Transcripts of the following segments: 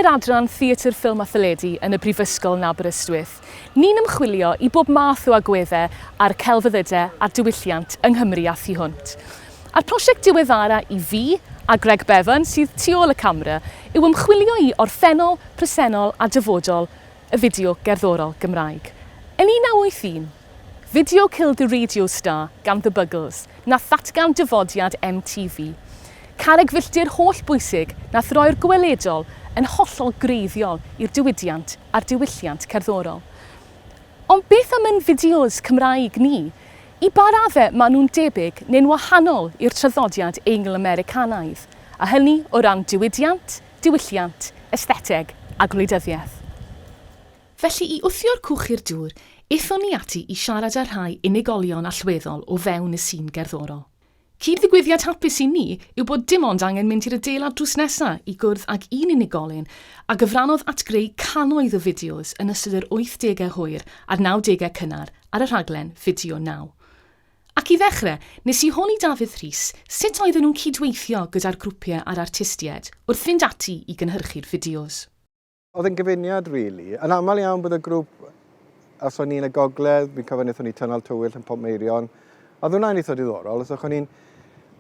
yn yr adran Theatr, Ffilm a Theledu yn y Brifysgol yn Aberystwyth, ni'n ymchwilio i bob math o agweddau ar y celfyddydau a'r diwylliant yng Nghymru a thu hwnt. A'r prosiect diweddara i fi a Greg Bevan, sydd tu ôl y camera, yw ymchwilio i orffennol, presennol a dyfodol y fideo gerddorol Gymraeg. Yn 1981, Video Killed the Radio Star gan The Buggles nath ddatgan dyfodiad MTV. Carreg filltir holl bwysig nath roi'r gweledol yn hollol greiddiol i'r diwydiant a'r diwylliant cerddorol. Ond beth am yn fideos Cymraeg ni? I ba raddau maen nhw'n debyg neu'n wahanol i'r traddodiad Eingl-Americanaidd, a hynny o ran diwydiant, diwylliant, estheteg a gwleidyddiaeth? Felly i wthio'r cwch i'r dŵr, aethon ni ati i siarad â rhai unigolion allweddol o fewn y sîn gerddorol. Cyd-ddigwyddiad hapus i ni yw bod dim ond angen mynd i'r adeilad drws nesa i gwrdd ag un unigolyn a gyfrannodd at greu cannoedd o fideos yn ystod yr wythdegau hwyr a'r nawdegau cynnar ar y rhaglen Fideo Now. Ac i ddechrau, nes i holi Dafydd Rhys sut oedden nhw'n cydweithio gyda'r grwpiau a'r artistiaid wrth fynd ati i gynhyrchu'r fideos. Oedd e'n gyfuniad really. Yn aml iawn bydd y grŵp, os o'n i'n y gogledd, fi'n cofio wnaethon ni Tunnel Tywyll yn Portmeirion, a oedd hwnna'n eitha diddorol, os o'n i'n...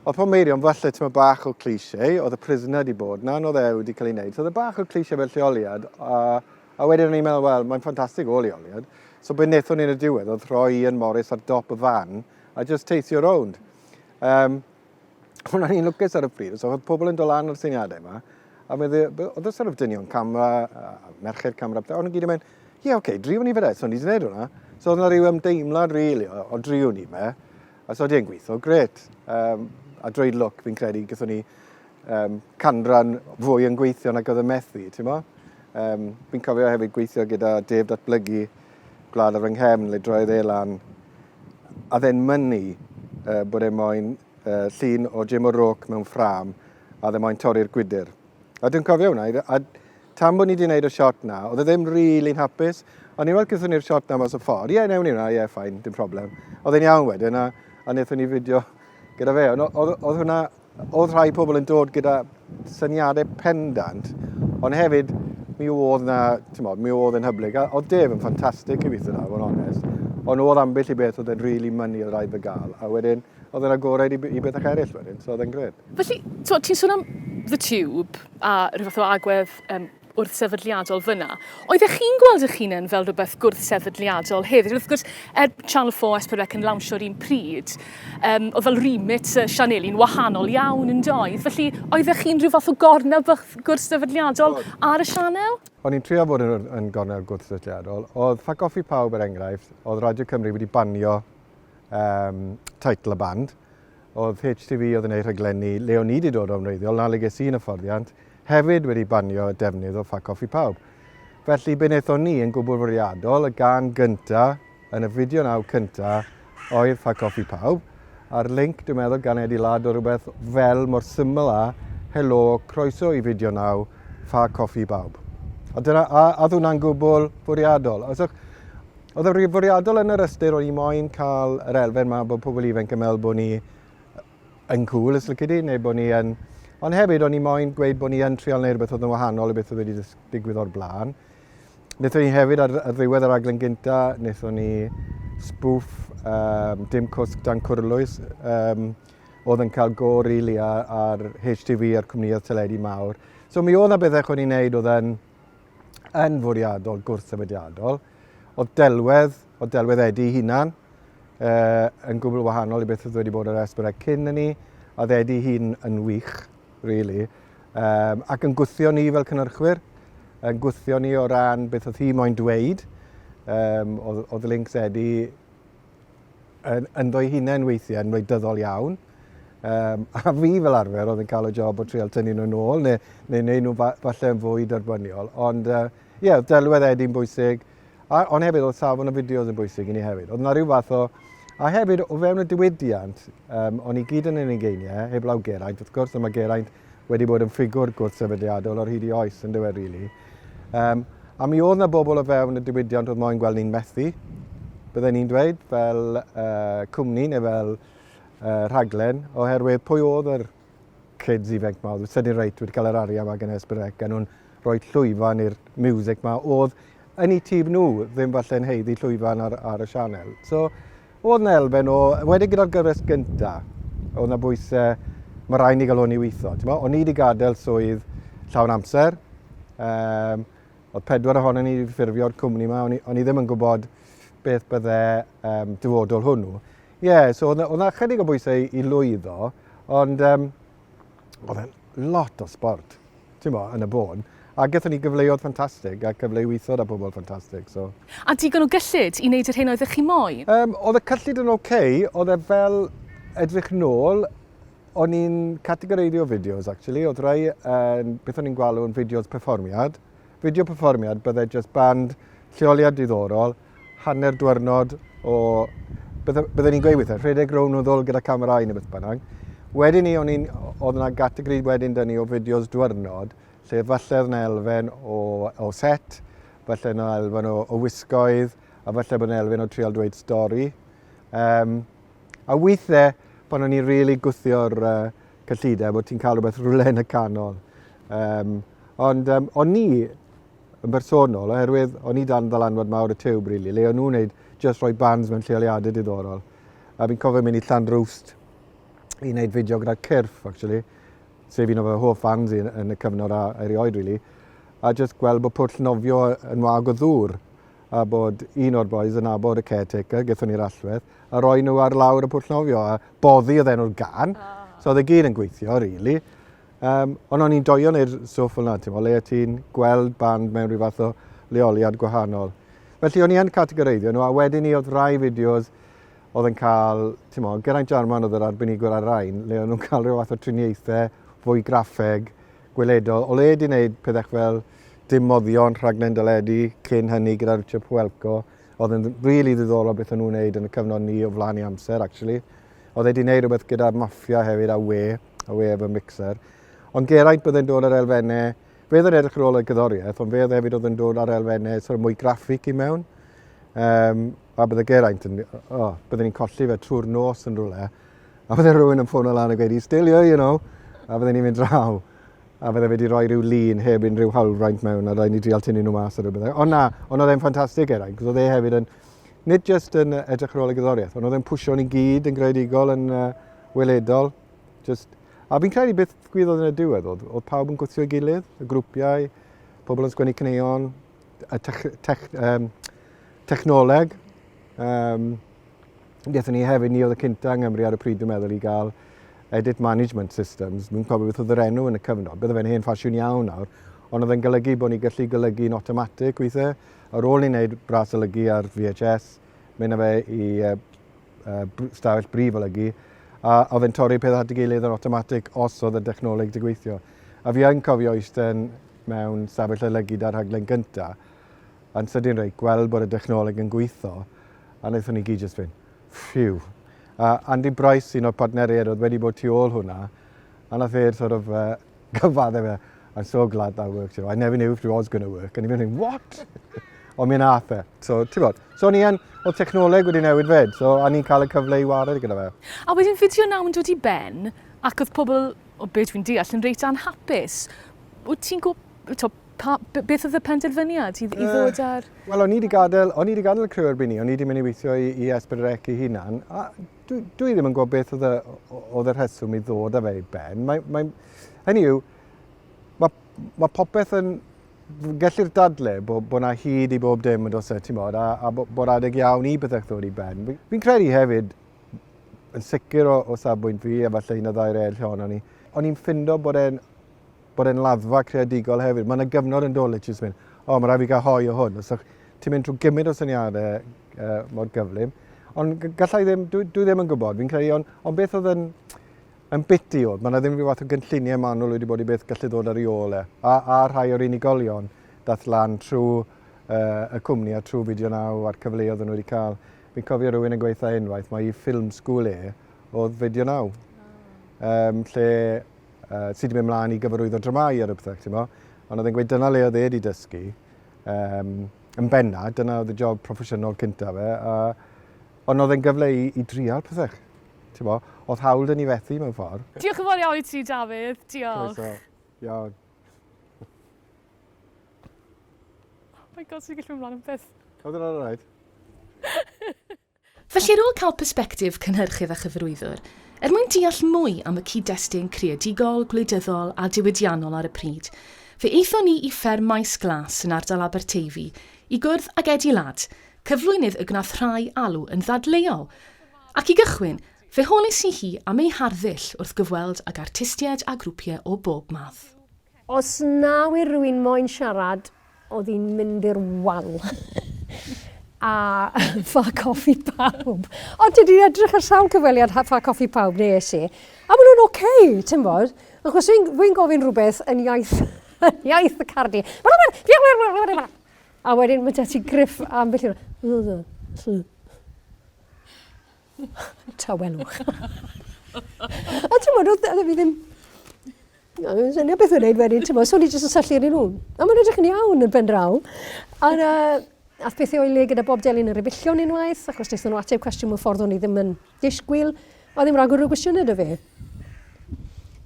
Oedd Portmeirion falle tyma bach o cliché, oedd y Prisoner di bod na, oedd e wedi cael ei wneud, so oedd e bach o cliché fel lleoliad, a, a wedyn o'n i'n meddwl, wel, mae'n ffantastig o leoliad. So be wnaethon ni yn y diwedd oedd rhoi Ian Morris ar dop y fan a just teithio rownd. Um, Ond o'n i'n lwcus ar y pryd, so oedd pobl yn dod lan o'r syniadau yma, a medde, oedd y sort of dynion camera, a merched camera, pethau, ond nhw gyd yn mynd, ie, yeah, oce, okay, driwn ni fe so ni wedi gwneud hwnna. So oedd yna rhyw ymdeimlad, really, o, o driwn ni fe, a so di'n gweithio, gret. Um, a drwy lwc, fi'n credu, gyda ni um, canran fwy yn gweithio nag oedd y methu, ti'n mo? Um, fi'n cofio hefyd gweithio gyda Dave Datblygu, Gwlad ar fy nghefn, le droedd e lan, a dde'n mynnu uh, bod e moyn uh, llun o Jim O'Rourke mewn ffrâm, a dde moyn torri'r gwydr. A dwi'n cofio hwnna, a tan bod ni wedi gwneud y shot na, oedd e ddim really'n hapus. Ond ni'n weld gyda ni'r shot na mas o ffordd, ie, yeah, newn ni hwnna, ie, yeah, fine, dim problem. Oedd e'n iawn wedyn, a, a wnaethon ni fideo gyda fe. Ond oedd, oedd hwnna, oedd rhai pobl yn dod gyda syniadau pendant, ond hefyd mi oedd na, ti'n modd, mi oedd yn hyblyg. A oedd Dave yn ffantastig i weithio na, fod yn onest. Ond oedd ambell i beth oedd e'n rili really mynnu oedd rhaid fe gael. A wedyn, oedd e'n agored i, i bethau eraill wedyn, so oedd e'n gred. Felly, ti'n sôn am The Tube a rhyw fath o agwedd um, wrthsefydliadol fyna. Oeddech chi'n gweld eich hunain fel rhywbeth gwrthsefydliadol hefyd? Wrth gwrs, er Channel 4 S4C yn lawnsio'r un pryd, um, oedd fel remit uh, Sianeli'n wahanol iawn yn doedd. Felly, oeddech chi'n rhyw fath o gornel gwrthsefydliadol ar y sianel? O'n i'n trio bod yn, yn gornel gwrthsefydliadol. Oedd Ffac Offi Pawb, er enghraifft, oedd Radio Cymru wedi banio um, teitl y band. Oedd HTV oedd yn ei rhaglenni le o'n i wedi dod o'n wreiddiol, na le ges i'n hyfforddiant, hefyd wedi banio y defnydd o Ffac Offi Pawb. Felly be wnaethon ni yn gwbl fwriadol, y gân gynta yn y fideo naw cynta oedd Ffac Offi Pawb, a'r link dwi'n meddwl gan Eddie Ladd o rhywbeth fel mor syml â helo, croeso i fideo naw, Ffa Coffi Bawb. A dyna, a, a hwnna'n gwbl fwriadol. Os o'ch, oedd yn fwriadol yn yr ystyr o'n i moyn cael yr elfen ma bod pobl ifanc yn meddwl bod ni yn cool, os lici di, neu bod ni yn... Ond hefyd, o'n i moyn gweud bod ni yn trial neud rhywbeth oedd yn wahanol i beth oedd wedi digwydd o'r blaen. Wnaethon ni hefyd, ar, ar ddiwedd yr raglen gynta, wnaethon ni spoof um, Dim Cwsg Dan Cwrlwys, um, oedd yn cael go rili really ar, ar HTV a'r cwmnïoedd teledu mawr. So mi oedd na bethau o'n i'n neud oedd yn, yn fwriadol, gwrthsefydliadol. Oedd delwedd, oedd delwedd Eddie hunan, uh, yn gwbl wahanol i beth oedd wedi bod ar S4C cyn ni, a oedd Eddie hun yn wych, really, um, ac yn gwthio ni fel cynnyrchwyr, yn gwthio ni o ran beth oedd hi moyn dweud. Um, oedd, oedd links Eddie yn, ynddo'i hunain weithiau yn wleidyddol iawn. Um, a fi fel arfer oedd yn cael y job o trial tynnu nhw'n ôl, neu, neu neu nhw falle yn fwy derbyniol. Ond ie, uh, yeah, delwedd Eddie'n bwysig, A, ond hefyd, oedd safon y fideos yn bwysig i ni hefyd. Oedd yna rhyw fath o... A hefyd, o fewn y diwydiant, um, o'n i gyd yn ein ugeiniau, heblaw Geraint, wrth gwrs, ond mae Geraint wedi bod yn ffigwr gwrthsefydliadol o'r hyd i oes, yn dweud, really. Um, a mi oedd yna bobl o fewn y diwydiant oedd moyn gweld ni'n methu, bydden ni'n dweud, fel uh, cwmni neu fel uh, rhaglen, oherwydd pwy oedd yr kids ifanc ma, oedd sydyn reit wedi cael yr arian ma gan S4C, a nhw'n rhoi llwyfan i'r music ma oedd yn eu tîm nhw ddim falle'n haeddu llwyfan ar, ar y sianel. So, oedd 'na elfen o, wedi gyda'r gyfres gynta, oedd 'na bwysau, mae rhaid ni gael hwn i weithio. O'n i wedi gadael swydd llawn amser, um, oedd pedwar ohonon ni wedi ffurfio'r cwmni yma, o'n i, on i ddim yn gwybod beth bydde um, dyfodol hwnnw. Ie, yeah, so oedd 'na chydig o bwysau i, i lwyddo, ond um, oedd e'n lot o sport, ti'n bo, yn y bôn. A gaethon ni gyfleoedd ffantastig a cyfle i weithio 'da pobl ffantastig, so. A digon o gyllid i wneud yr hyn oeddech chi moyn? Um, oedd y cyllid yn oce, okay, oedd e fel edrych nôl, o'n i'n categoreiddio fideos, actually, oedd rai yn, beth o'n i'n gwalw yn fideos perfformiad. Fideo perfformiad bydde just band lleoliad diddorol, hanner dwyrnod o... Bydde, bydden ni'n gweud weithiau, rhedeg rownd o ddwl gyda camerâu neu beth bynnag. Wedyn ni, o'n i'n, oedd yna gategori wedyn dyn ni o fideos dwyrnod, lle falle oedd yna elfen o, o set, falle yna elfen o, o wisgoedd, a falle bod yna elfen o trial dweud stori. Um, a weithiau, pan o'n i'n rili really gwthio'r uh, cyllideb, bod ti'n cael rhywbeth rhywle yn y canol. Um, ond um, o'n ni, yn bersonol, oherwydd o'n i dan ddylanwad mawr y tiwb, really, le o'n nhw'n wneud just rhoi bands mewn lleoliadau diddorol. A fi'n cofio mynd i Llanrwst i wneud fideo gyda Cyrff, actually, sef un o fy hoff fans i yn, yn y cyfnod a erioed, really. A just gweld bod pwll nofio yn wag o ddŵr, a bod un o'r boys yn nabod y caretaker, gaethon ni'r allwedd, a roi nhw ar lawr y pwll nofio, a boddi oedd enw'r gan. Oh. So oedd e gyd yn gweithio, really. Um, ond o'n i'n doio neu'r stwff fel 'na, ti'n le ti'n gweld band mewn rhyw fath o leoliad gwahanol. Felly o'n i yn categoreiddio nhw, a wedyn ni oedd rai fideos oedd yn cael, ti'n mo, Geraint Jarman oedd yr arbenigwr ar rain, le o'n nhw'n cael rhyw fath o triniaethau fwy graffeg, gweledol. O le di wneud pethau fel dim moddion, rhaglen deledu, cyn hynny gyda Richard Pawelko, oedd yn rili really ddiddorol beth o'n nhw'n wneud yn y cyfnod ni o flaen i amser, actually. Oedd e wedi wneud rhywbeth gyda'r maffia hefyd a we, a we efo mixer. Ond Geraint byddai'n dod ar elfennau, fe oedd yn edrych ar ôl y gyddoriaeth, ond fe oedd hefyd oedd yn dod ar elfennau sort of mwy graffig i mewn. Um, a bydde Geraint yn, oh, bydden ni'n colli fe trwy'r nos yn rhywle. A bydde rhywun yn ffono lan a gweud, he's still here, you know. A bydden ni'n mynd draw. A bydde fe wedi rhoi rhyw lun heb unrhyw hawlfraint mewn, a rhaid ni drial tynnu nhw mas a rhywbeth. Ond na, ond oedd e'n ffantastig Geraint, cos oedd e hefyd yn, nid just yn edrych ar ôl y gyddoriaeth, ond oedd e'n pwysio ni gyd yn greadigol, yn uh, weledol. Just, a fi'n credu beth gwyddodd yn y diwedd oedd, oedd pawb yn gwthio ei gilydd, y grwpiau, pobl yn sgwennu caneuon, y tech, tech, um, technoleg. Um, Gaethon ni hefyd, ni oedd y cynta yng Nghymru ar y pryd dwi'n meddwl i gael edit management systems. Dwi'n cofio beth oedd yr enw yn y cyfnod. Bydde fe'n hen ffasiwn iawn nawr, ond oedd e'n golygu bod ni'n gallu golygu'n automatic weithiau. Ar ôl ni wneud bras olygu ar VHS, mynd â fe i uh, uh, stafell brif olygu, a oedd e'n torri pethau at ei gilydd yn automatic os oedd y dechnoleg di gweithio. A fi yn cofio eistedd mewn stafell olygu da'r rhaglen gynta, a'n sydyn reit, gweld bod y dechnoleg yn gweithio, a wnaethon ni gyd just fynd, phew. A Andy Bryce, un o'r partneriaid oedd wedi bod tu ôl hwnna, a nath e'r sort of uh, gyfadde fe, I'm so glad that worked, you know. I never knew if it was going to work. And i'n mynd, what? Ond mi nath e. So, ti'n bod, so o'n i yn, oedd technoleg wedi newid fyd, so o'n i'n cael y cyfle i wared gyda fe. A wedyn fideo naw yn dod i ben, ac oedd pobl, o beth dwi'n deall, yn reit anhapus. Wyt ti'n gwybod, pa, beth oedd y penderfyniad i, i ddod ar... Wel, o'n i wedi gadael, o'n i wedi gadael y criw erbyn ni, o'n i wedi mynd i weithio i, i S4C i hunan, a dwi, dwi ddim yn gwybod beth oedd y, oedd y rheswm i ddod â fe i ben. Mae, mae, hynny yw, mae, mae popeth yn... Gellir dadle bod, bod na hyd i bob dim yn does e, ti'n bod, a, a bod adeg iawn i bethau ddod i ben. Fi'n credu hefyd, yn sicr o, o safbwynt fi, a falle un o ddau eraill ohono ni, o'n i'n ffindo bod e'n bod e'n laddfa creadigol hefyd. Mae yna gyfnod yn dod le ti'n mynd, o, mae rhaid fi gael hoi o hwn. Os ti'n mynd trwy gymaint o syniadau uh, mor gyflym. Ond gallai ddim, dwi, dwi ddim yn gwybod, fi'n credu, ond, ond beth oedd yn, yn biti oedd, mae yna ddim rhyw fath o gynlluniau manwl wedi bod i beth gallu ddod ar ei ôl e. A, a rhai o'r unigolion dath lan trwy uh, y cwmni a trwy Fideo Naw a'r cyfleoedd nhw wedi cael. Fi'n cofio rhywun yn gweithio unwaith, mae i film school e oedd Fideo Naw. Um, lle uh, sydd wedi mynd mlaen i gyfarwyddo dramau ar y pethau, ti'n mo? Ond oedd e'n gweud dyna le oedd e wedi dysgu. Um, yn benna, dyna oedd y job proffesiynol cynta fe. A, ond oedd e'n gyfle i, i drial pethau. Ti'n mo? Oedd hawl dyn ni fethu mewn ffordd. Diolch yn fawr iawn i ti, Dafydd. Diolch. Croeso. Iawn. My God, sy'n gallu mynd mlaen am byth. Oedd yn alright? Felly ar ôl cael persbectif cynhyrchydd a chyfarwyddwr, er mwyn deall mwy am y cyd-destun creadigol, gwleidyddol a diwydiannol ar y pryd, fe aethon ni i fferm Maes Glas yn ardal Aberteifi i gwrdd ag Eddie Ladd, cyflwynydd y gwnaeth rhai alw yn ddadleuol. Ac i gychwyn, fe holes i hi am ei harddull wrth gyfweld ag artistiaid a grwpiau o bob math. Os na wir rywun moyn siarad, Oedd hi'n mynd i'r wal. A ffa coffi pawb. Ond dwi wedi edrych ar sawl cyfweliad ffa coffi pawb nes i. A maen nhw'n oce, okay, ti'n bod? Achos fi'n fi gofyn rhywbeth yn iaith, yn iaith y cardi. A wedyn mae ti griff am beth yw'n... Tawelwch. A ti'n bod, oedd fi ddim... Dwi'n syniad beth o'n neud wedyn, ti'n bod, so o'n i jyst yn syllu arnyn nhw. A ma'n edrych yn iawn yn ben draw. A uh, ath pethau o'i le gyda Bob Delyn yr Ebillion unwaith, achos wnaethon nhw ateb cwestiwn mewn ffordd o'n i ddim yn disgwyl, a ddim rhagor o gwestiynau da fe.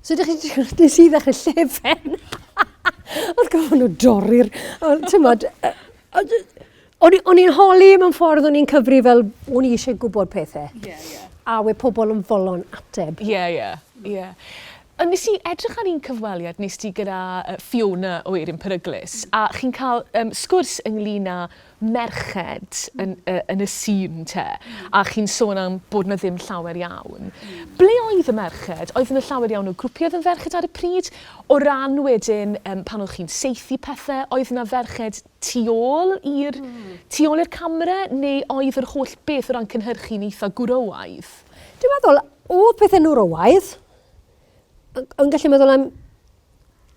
So ydych chi, nes i ddechrau llefen. Oedd gofyn nhw dorri'r, ti'n bod, O'n i'n holi mewn ffordd o'n i'n cyfri fel o'n i eisiau gwybod pethau. Ie, ie. A we pobl yn folon ateb. Ie, ie, ie. Ond nes i edrych ar un cyfweliad nes ti gyda Fiona o Eirin Peryglus, a chi'n cael um, sgwrs ynglyn â merched yn, yn y sîn te, a chi'n sôn am bod na ddim llawer iawn. Ble oedd y merched? Oedd yna llawer iawn o grwpiau oedd yn ferched ar y pryd? O ran wedyn, um, pan oedd chi'n saethu pethau, oedd yna ferched tu ôl i'r tu ôl i'r camera neu oedd yr holl beth o ran cynhyrchu'n eitha gwrywaidd? Dwi'n meddwl, oedd pethau'n wrywaidd, yn gallu meddwl am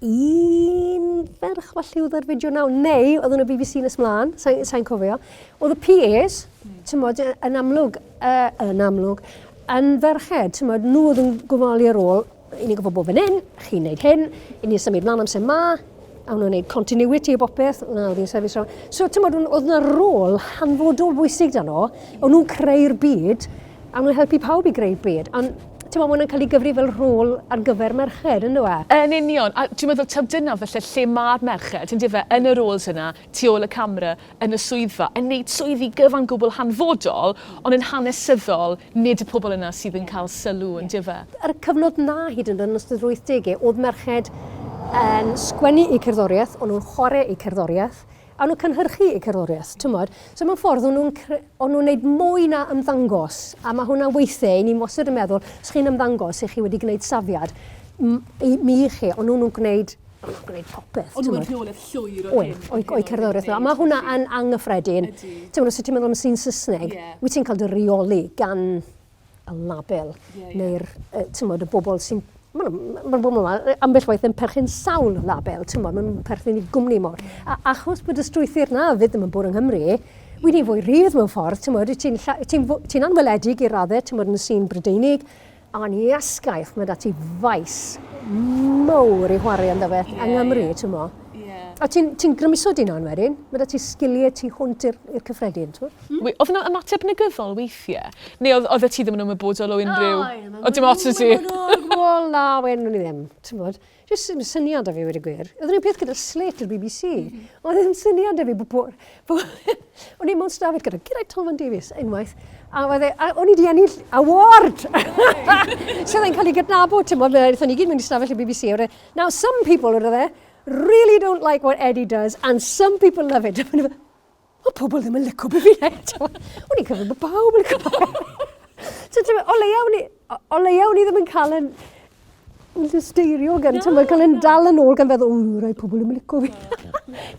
un ferch falle oedd ar fideo naw, neu oedd yn y BBC nes mlaen, sa'n sa cofio. Oedd y PAs, mm. ti'n modd, yn amlwg, uh, yn amlwg, yn ferched, ti'n modd, nhw oedd yn gofalu ar ôl, i ni'n gwybod bod fan hyn, chi'n neud hyn, i ni'n symud mlaen amser ma, a nhw'n neud continuity o bopeth, na, oedd hi'n sefyll rhan. So, ti'n modd, oedd yna rôl hanfodol bwysig dan nhw, o'n nhw'n creu'r byd, a nhw'n helpu pawb i greu'r byd. Ond, ti'n modd, mae hwnna'n cael ei gyfri fel rôl ar gyfer merched, yn dwi? Yn union, a dwi'n meddwl taw dyna falle lle mae'r merched, yn dyfe, yn y roles yna, tu ôl y camera, yn y swyddfa, yn neud swyddi gyfan gwbl hanfodol, ond yn hanesyddol, nid y pobl yna sydd yn cael sylw, yn dyfe? Ar y cyfnod 'na hyd yn oed yn ystod yr wythdegau, oedd merched yn sgwennu eu cerddoriaeth, o'n nhw'n chwarae eu cerddoriaeth, a o'n nhw'n cynhyrchu eu cerddoriaeth, t'mod. So mewn ffordd, o'n nhw'n o'n nhw'n neud mwy na ymddangos, a mae hwnna weithiau, i ni'n wastad yn meddwl, os chi'n ymddangos, i chi wedi gwneud safiad, mi i chi, ond o'n nhw'n gwneud O'n nhw'n gwneud popeth. O'n nhw'n rheolaeth llwyr o'r hyn. Oedd, o'i cerddoriaeth nhw. A mae hwnna yn anghyffredin. Ydy. Ti'n meddwl, os ti'n meddwl am y sîn Saesneg, yeah. wyt ti'n cael dy reoli gan y label yeah, yeah. neu'r, ti'n meddwl, y bobl sy'n Mae'n ma bobl yma, ambell waith yn perchen sawl label, ti'n meddwl, maen nhw'n perthyn i gwmni mor. A achos bod y strwythur na fydd ddim yn bod yng Nghymru, wyt ni'n fwy rhydd mewn ffordd, ti'n meddwl, ti'n ti, ti anweledig i raddau, ti'n meddwl, yn y sîn Brydeinig, Ond iasgaeth, mae 'da ti faes mawr i chwarae ynddo fe, yng Nghymru, yeah. ti'n mo. Yeah. A ti'n ti grymuso dy hunan wedyn, mae 'da ti sgiliau tu hwnt i'r cyffredin, ti'n mo. Oedd yna ymateb negyddol weithiau? Neu oedd, oedd ti ddim yn ymwybodol o unrhyw... O, dim ots o ti? Wel, na, wen, o'n i ddim, ti'n bod. Jyst ddim syniad 'da fi, wedi gwir. Oedd yr un peth gyda Slate i'r BBC. Oedd ddim syniad 'da fi bod... bod, bod o'n i mewn stafell gyda Geraint Tolman Davies unwaith, a, oedd e, a o'n i wedi ennill award! so oedd e'n cael ei gydnabod, ti'n bod, wnaethon ni gyd mynd i stafell y BBC. Oedd e, Now, some people, oedd e, really don't like what Eddie does, and some people love it. Mae pobl ddim yn lico beth fi'n neud. O'n i'n cyfri bod pawb yn lico So, ti'n o leia o'n i, o leia o'n i ddim yn cael yn llesteirio gan, ti'n cael yn dal yn ôl gan feddwl, o, rai pobl ddim yn lico fi.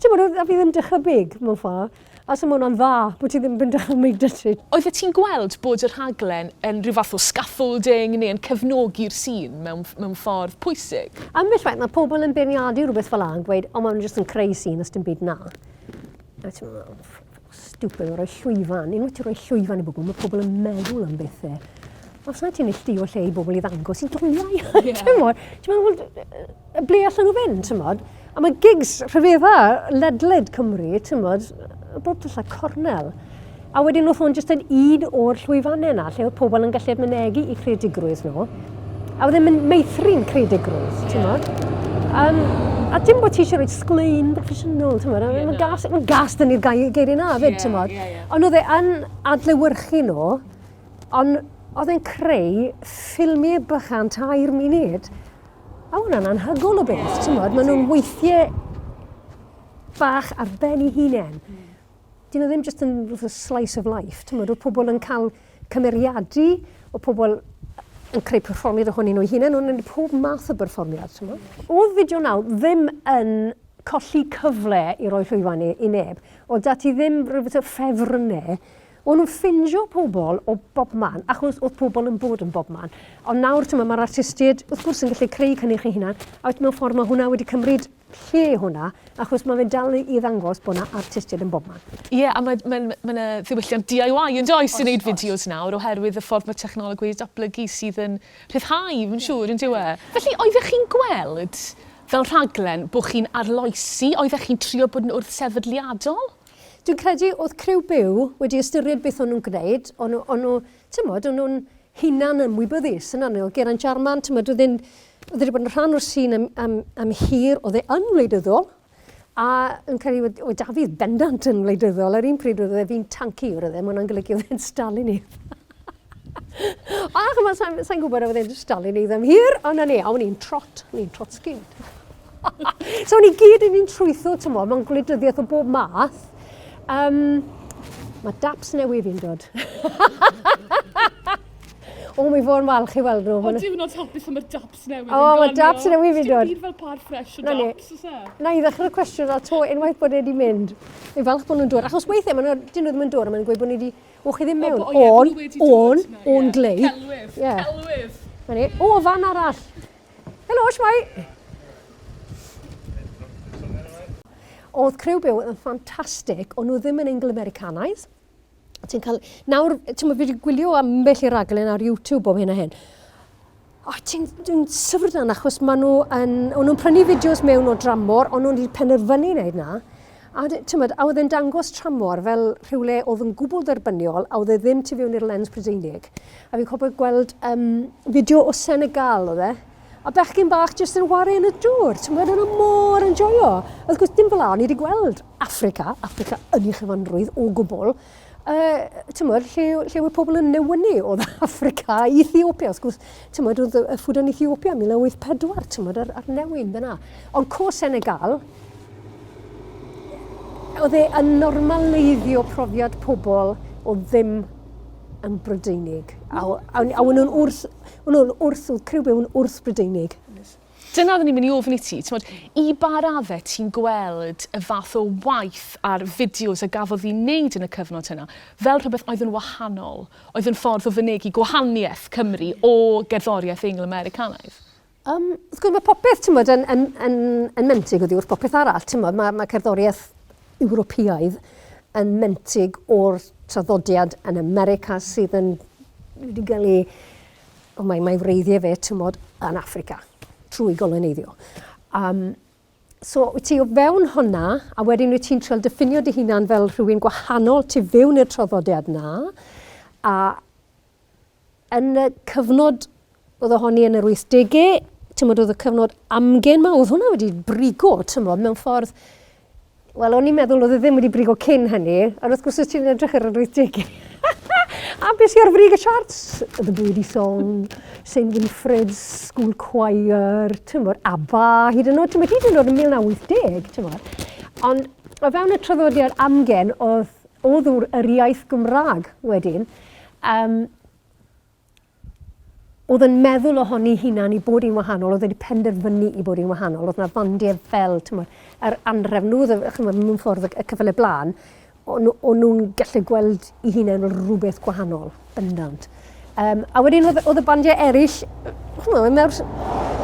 Ti'n bod, a fi ddim dychymyg mewn ffordd. A so mae hwnna'n dda, bod ti ddim yn dychymyg dy ti. Oeddet ti'n gweld bod y rhaglen yn rhyw fath o scaffolding neu yn cefnogi'r sîn mewn, mewn ffordd pwysig? Ambell waith, mae pobl yn beirniadu rhywbeth fel 'na yn gweud, o, maen nhw jyst yn creu sîn, os dim byd 'na. A ti'n meddwl, stupid o roi llwyfan. Unwaith ti'n rhoi llwyfan i bobl, mae pobl yn meddwl am bethau. Os na ti'n neilltuo lle i bobl i ddangos i doniau, yeah. ti'n meddwl, ti'n meddwl, ble allan nhw fynd, ti'n meddwl? A mae gigs rhyfedda ledled Cymru, ti'n meddwl, bob twll a cornel. A wedyn oedd hwn jyst yn un o'r llwyfannau yna, lle oedd pobl yn gallu mynegi eu creadigrwydd nhw. A oedd e'n meithrin creadigrwydd, ti'n yeah. Um, a dim bod ti eisiau rhoi sglein broffesiynol, ti'n bod? Yeah, Mae'n gas, ma gas dyn ni'r geiriau na fyd, yeah, ti'n bod? Yeah, yeah. Ond oedd e yn adlewyrchu nhw, ond oedd e'n creu ffilmiau bychan tair munud. A hwnna'n anhygol o beth, ti'n bod? Maen nhw'n weithiau bach ar ben eu hunain. Mm. Dyn nhw ddim jyst yn rhywbeth o slice of life, ti'n bod, oedd pobl yn cael cymeriadu, oedd pobl yn creu perfformiad ohonyn nhw eu hunain, o'n nhw'n pob math o berfformiad, ti'n bod. Oedd Fideo Naw ddim yn colli cyfle i roi llwyfan i, i neb. Oedd da ti ddim rhywbeth o ffefrynnau. O'n nhw'n ffindio pobl o bob man, achos oedd pobl yn bod yn bob man. Ond nawr, ti'n mae'r artistiaid, wrth gwrs, yn gallu creu cynnyrch eu hunain, a mewn ffordd mae hwnna wedi cymryd lle hwnna, achos mae fe'n dal i ddangos bod 'na artistiaid yn bobman. Ie, a mae mae mae 'na ddiwylliant DIY yn does i wneud fideos nawr oherwydd y ffordd mae technoleg wedi datblygu sydd yn rhyddhau, fi'n siŵr, yn dyw e? Felly, oeddech chi'n gweld fel rhaglen bod chi'n arloesi? Oeddech chi'n trio bod yn wrthsefydliadol? Dwi'n credu oedd Criw Byw wedi ystyried beth o'n nhw'n gwneud, o'n nhw, o'n nhw, tymod, o'n nhw'n hunan ymwybyddus yn anol. Geraint Jarman, tymod, oedd e'n, oedd e wedi bod yn rhan o'r sîn am, am, am hir, oedd e yn wleidyddol, a yn credu oedd, oedd Dafydd bendant yn wleidyddol, ar un pryd oedd e fi'n tanci, oedd e, mae hwnna'n golygu oedd e'n Stalinydd. A chymod, sa'n sa gwybod oedd e'n Stalinydd am hir, ond na ni, a o'n i'n trot, o'n i'n Trotsky. so o'n i gyd yn un trwytho, ti'n mo, mewn gwleidyddiaeth o bob math. Um, mae daps newydd fi'n dod. o, mi fod yn falch i weld nhw. O, diwrnod hapus am y daps newydd. O, mae daps newydd fi'n dod. Dim byd fel par ffres o daps, oes e? Na i ddechrau'r cwestiwn a to, unwaith bod e wedi mynd. Fi'n falch bod nhw'n dod. Achos weithiau, maen nhw, dyn nhw ddim yn dod, a maen nhw'n gweud bod ni wedi... O, chi ddim mewn. O'n, o'n, o'n glei. Celwydd, celwydd. Na ni. O, fan arall. Helo, shwmae? Oedd Criw Byw yn ffantastig, ond nhw ddim yn Eingl-Americanaidd. Ti'n cael... Nawr, ti'n fi wedi gwylio ambell i raglen ar YouTube bob hyn a hyn. O, ti'n dwi'n syfrdan achos maen nhw yn... O'n nhw'n prynu fideos mewn o dramor, ond nhw'n wedi penderfynu wneud na. A, ti'n a oedd e'n dangos tramor fel rhywle oedd yn gwbl dderbyniol a oedd e ddim tu fewn i'r lens Prydeinig. A fi'n cofio gweld um, fideo o Senegal oedd e, a bechgyn bach jyst yn ware yn y dŵr, ti'n gwybod, o'n nhw mor yn joio. Wrth gwrs, dim fel 'a, o'n i wedi gweld Affrica, Affrica yn ei chyfanrwydd o gwbl, uh, ti'n gwybod, lle, lle oedd pobl yn newynu oedd Affrica, Ethiopia, wrth gwrs, ti'n gwybod, oedd y ffwd yn Ethiopia 1984, ti'n gwybod, ar, ar newyn fyna. Ond co Senegal, oedd e yn normaleiddio profiad pobl o ddim yn Brydeinig. A, a, a o'n nhw'n wrth, o'n nhw'n wrth, oedd criw byw yn wrth Brydeinig. Dyna oeddwn i'n mynd i ofyn i ti, t'mod, i ba raddau ti'n gweld y fath o waith a'r fideos a gafodd ei wneud yn y cyfnod yna fel rhywbeth oedd yn wahanol, oedd yn ffordd o fynegi gwahaniaeth Cymru o gerddoriaeth Eingl-Americanaidd? Um, wrth gwrs, mae popeth, ti'n bod, yn, yn, yn, yn mentig oddi wrth popeth arall, ti'n bod, mae, mae cerddoriaeth Ewropeaidd yn mentig o'r traddodiad yn America sydd yn wedi cael ei o mae, mae wreiddiau fe, ti'n bod, yn Affrica, trwy goloneiddio. Um, so, wyt ti o fewn hwnna, a wedyn wyt ti'n trial diffinio dy hunan fel rhywun gwahanol tu fewn i'r traddodiad na, a yn y cyfnod oedd ohoni yn yr 80au, ti'n bod, oedd y cyfnod amgen ma, oedd hwnna wedi brigo, ti'n bod, mewn ffordd, wel, o'n i'n meddwl oedd e ddim wedi brigo cyn hynny, ond wrth gwrs os ti'n edrych ar yr 80au, a beth sy'n ar frig y charts? The Birdie Song, St Winfred's School Choir, ti'n bod, ABBA, hyd yn oed, ti'n bod, hyd yn oed yn 1980, ti'n bod. Ond o fewn y traddodiad amgen, oedd, oedd yr iaith Gymraeg wedyn, Um, oedd yn meddwl ohoni hunan i bod hi'n wahanol, oedd wedi penderfynu i bod hi'n wahanol, oedd yna fandiau fel, ti'n yr anrefn, nhw oedd, chymod, mewn ffordd y cyffyle blaen, o'n nhw'n gallu gweld i hunain fel rhywbeth gwahanol, bendant. Um, a wedyn oedd, oedd y bandiau eraill, chymod, mae mawr,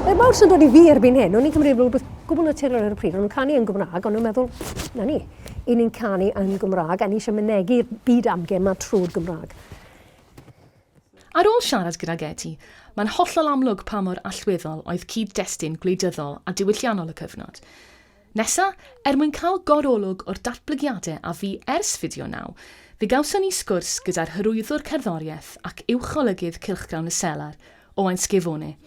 mae mawr sy'n dod i fi erbyn hyn, o'n i'n cymryd fel rhywbeth gwbl naturiol ar y pryd, o'n nhw'n canu yn Gymraeg, o'n nhw'n meddwl, na ni, i ni'n canu yn Gymraeg a ni eisiau mynegi'r byd amgen 'ma trwy'r Gymraeg. Ar ôl siarad gydag Eddie, mae'n hollol amlwg pa mor allweddol oedd cyd-destun gwleidyddol a diwylliannol y cyfnod. Nesa, er mwyn cael gor-olwg o'r datblygiadau a fu ers Fideo Naw, fe gawson ni sgwrs gyda'r hyrwyddwr cerddoriaeth ac uwch-olygydd cylchgrawn Y Selar, Owain Schiavone.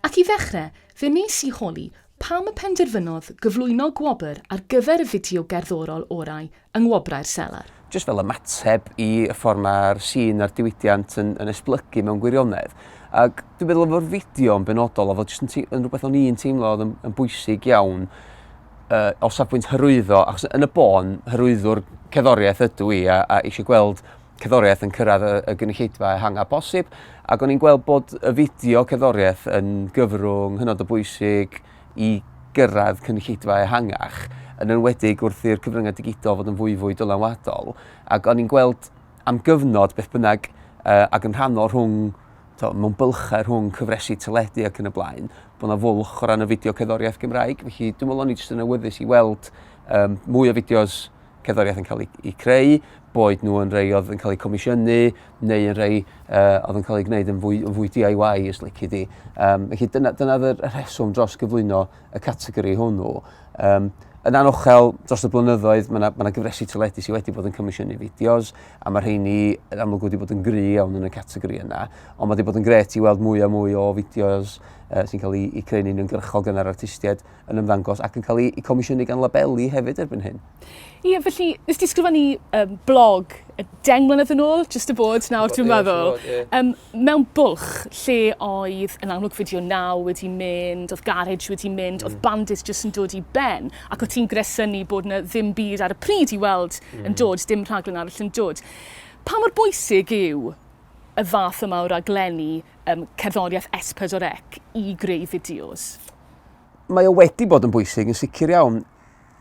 Ac i ddechrau, fe wnes i holi. pam y penderfynodd gyflwyno gwobr ar gyfer y fideo gerddorol orau yng Ngwobrau'r Selar. Jyst fel ymateb i y ffordd mae'r sîn a'r diwydiant yn, yn esblygu mewn gwirionedd. Ac dwi'n meddwl efo'r fideo yn benodol, oedd o jyst yn, yn rhywbeth o'n i'n teimlo oedd yn, yn bwysig iawn uh, o safbwynt hyrwyddo, achos yn y bôn, hyrwyddwr cerddoriaeth ydw i a, a eisiau gweld cerddoriaeth yn cyrraedd y, y gynulleidfa ehangaf posib, ac o'n i'n gweld bod y fideo cerddoriaeth yn gyfrwng hynod o bwysig i gyrraedd cynulleidfa ehangach, yn enwedig wrth i'r cyfryngau digidol fod yn fwy fwy dylanwadol, ac o'n i'n gweld am gyfnod beth bynnag uh, ac yn rhannol rhwng to, mewn bylchau rhwng cyfresi teledu ac yn y blaen, bod yna fwlch o ran y fideo cerddoriaeth Gymraeg. Felly dwi'n meddwl o'n i jyst yn awyddus i weld um, mwy o fideos cerddoriaeth yn cael eu, eu creu, boed nhw yn rei oedd yn cael eu comisiynu, neu yn rei uh, oedd yn cael eu gwneud yn fwy, yn fwy DIY, os lici di. Um, felly dyna, dyna y rheswm dros gyflwyno y categori hwnnw. Um, yn anochel, dros y blynyddoedd, mae yna ma gyfresi teledu sydd wedi bod yn comisiynu fideos, a mae rheini yn amlwg wedi bod yn gry iawn yn y categori yna. Ond mae wedi bod yn gret i weld mwy a mwy o fideos uh, sy'n cael eu, eu creu'n uniongyrchol gan yr artistiaid yn ymddangos ac yn cael eu comisiynu gan labeli hefyd erbyn hyn. Ie, felly, nes ti sgrifennu um, blog 10 mlynedd yn ôl, just y bod nawr dwi'n meddwl. Um, mewn bwlch lle oedd yn amlwg fideo naw wedi mynd, oedd garage wedi mynd, mm. oedd bandit jyst yn dod i ben, ac oedd ti'n gresynu bod yna ddim byd ar y pryd i weld mm. yn dod, dim rhaglen arall yn dod. Pa mor bwysig yw y fath yma o raglenni um, cerddoriaeth S4C i greu fideos? Mae o wedi bod yn bwysig yn sicr iawn.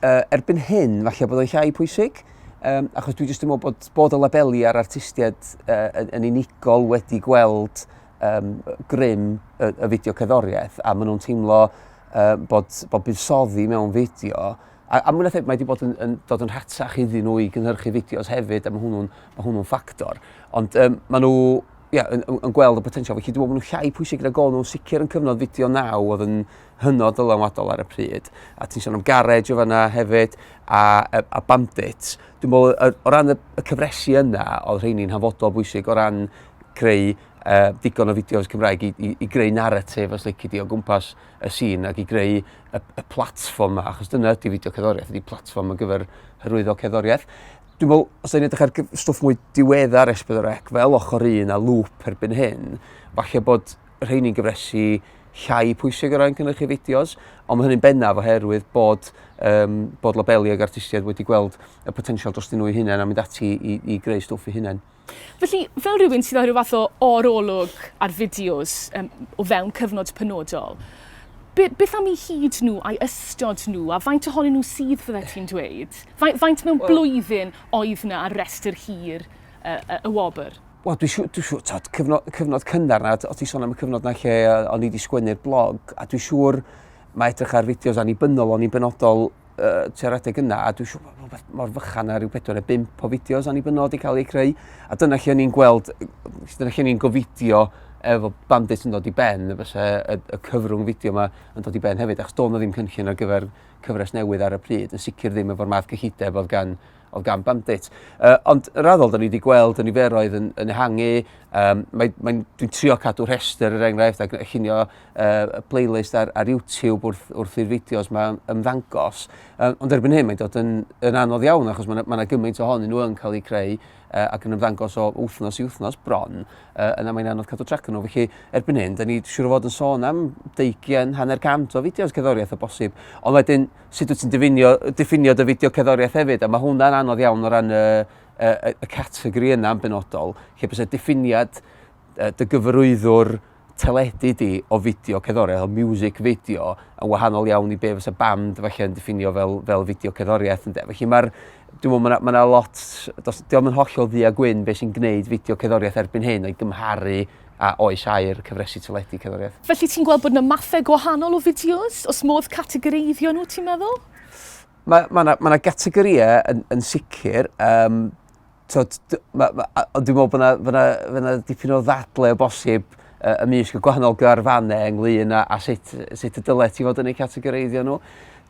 Uh, erbyn hyn, falle bod o'n llai pwysig, um, achos dwi jyst yn meddwl bod, bod y labeli a'r artistiaid uh, yn, yn unigol wedi gweld um, grym y, y fideo cerddoriaeth, a maen nhw'n teimlo uh, bod, bod buddsoddi mewn fideo, a, a mwyn mae wedi bod yn, yn dod yn rhatach iddyn nhw i gynhyrchu fideos hefyd, a mae hwnnw'n, mae hwnnw'n ffactor. Ond um, maen nhw ia, yn, yn, yn gweld y potensial. Felly dwi'n meddwl bod nhw'n llai pwysig nag o'n nhw'n sicr yn cyfnod fideo naw oedd yn hynod dylanwadol ar y pryd. A ti'n sôn am Garage o fanna hefyd, a, a, a Bandit. Dwi'n meddwl, o ran y, y cyfresi yna, oedd rheini'n hanfodol bwysig o ran creu uh, digon o fideos Cymraeg i, i, i greu narratif, os lici di, o gwmpas y sîn ac i greu y, y platfform yma, achos dyna ydy fideo cerddoriaeth, ydy platfform ar gyfer hyrwyddo cerddoriaeth. Dwi'n meddwl, os da ni'n edrych ar stwff mwy diweddar S4C, fel ochr un a lŵp erbyn hyn, falle bod rheini'n gyfresi llai pwysig o ran cynhyrchu fideos, ond mae hynny'n bennaf oherwydd bod, um, bod labeli ag artistiaid wedi gweld y potensial dros nhw eu hunain a mynd ati i, i greu stwff eu hunain. Felly, fel rhywun sydd â rhyw fath o orolwg ar fideos um, o fewn cyfnod penodol, be, beth am eu hyd nhw a'i ystod nhw, a faint ohonyn nhw sydd fydde ti'n dweud? Faint, faint mewn well, blwyddyn oedd yna ar restr hir y, y, y wobr? Wel, dwi'n siŵr, dwi siŵr, tod, cyfnod, cyfnod cynnar na, o ti sôn am y cyfnod na lle o'n i wedi sgwennu'r blog, a dwi'n siŵr mae edrych ar fideos annibynnol o'n i'n benodol uh, tua'r adeg yna, a dwi'n siŵr bod rhywbeth mor fychan ar ryw 4 neu 5 o fideos annibynnol wedi cael eu creu. A dyna lle o'n i'n gweld, dyna lle o'n i'n gofidio efo Bandit yn dod i ben, fysa y, y cyfrwng fideo yma yn dod i ben hefyd, achos doedd 'na ddim cynllun ar gyfer cyfres newydd ar y pryd, yn sicr ddim efo'r math cyllideb oedd gan, oedd gan Bandit. Uh, ond raddol, da ni wedi gweld y niferoedd yn, yn ehangu, um, mae, mae, dwi'n trio cadw rhestr er enghraifft ac llunio uh, playlist ar, ar YouTube wrth, wrth i'r fideos mae ymddangos. Um, ond erbyn hyn mae'n dod yn, yn anodd iawn achos mae yna ma gymaint ohonyn nhw yn cael eu creu uh, ac yn ymddangos o wythnos i wythnos bron, uh, yna mae'n anodd cadw trac nhw. Felly erbyn hyn, da ni siŵr o fod yn sôn am deugian, hanner cant o fideos cerddoriaeth o bosib. Ond wedyn, sut wyt ti'n diffinio, diffinio dy fideo cerddoriaeth hefyd? A mae hwnna'n anodd iawn o ran y, y, y categori yna yn benodol, lle bysa diffiniad dy gyfarwyddwr teledu di o fideo cerddoriaeth, o music video, yn wahanol iawn i be fysa band falle yn diffinio fel, fel fideo cerddoriaeth. Ynde? Felly mae'r, dwi'n meddwl, mae yna ma lot, dos, diolch yn hollol ddu a gwyn beth sy'n gwneud fideo cerddoriaeth erbyn hyn o'i gymharu a oes aur cyfresi teledu cerddoriaeth. Felly ti'n gweld bod yna mathau gwahanol o fideos? Os modd categoreiddio nhw, ti'n meddwl? Mae ma yna ma gategorïau yn, yn sicr. Um, T'od, ma, ma, ond dwi'n meddwl bod yna, bod yna, bod yna dipyn o ddadle o bosib uh, ymysg y gwahanol garfannau ynglyn â, a sut, sut y dylet ti fod yn eu categoreiddio nhw.